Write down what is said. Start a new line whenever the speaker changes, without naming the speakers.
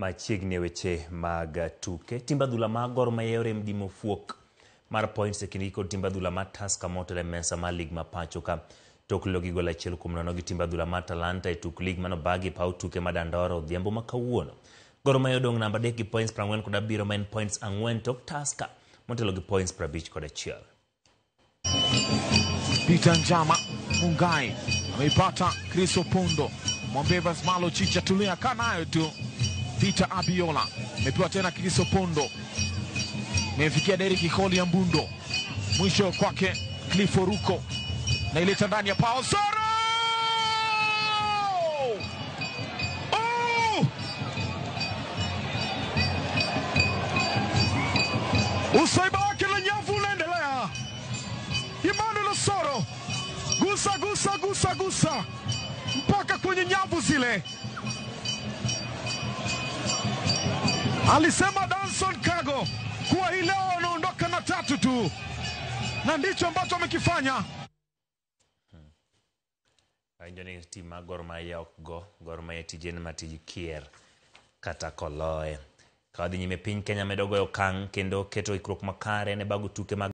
Machiegni e weche mag tuke, timb adhula mag Gor Mahia orem dimo fuok mar points e kindgi kod timb adhula mar Tusker motelo e mesa mar lig ma pacho ka. Tok logi gol 1-0 gi timb adhula mar Talanta e tuk lig mano bagi e paw tuke ma Dandora odhiambo ma kawuono. Gor Mahia odong' namba 3 gi points 47 ma en points 4 tok Tusker motelo gi points 51.
Peter Njama Mungai ameipata Chris Opondo, mwambie Evans Malo Chicha, tulia, kaa nayo tu. Peter Abiola amepewa tena Chris Opondo, amefikia Derrick Koli ya Mbundo, mwisho kwake Cliff Oruko na ileta ndani ya Paul Soro. Oh! Usaiba wake na nyavu unaendelea. Emmanuel Osoro, gusa gusa gusa gusa mpaka kwenye nyavu zile. Alisema Danson Kago kuwa hii leo wanaondoka na 3 tu, na ndicho ambacho amekifanya.
Awinjo ni tim mar Gor Mahia ok go, Gor Mahia tije en ma tij kier kata koloye. Ka wadhi nyime, piny Kenya medo goyo okang' kendo keto ikruok makare ne bago tuke mag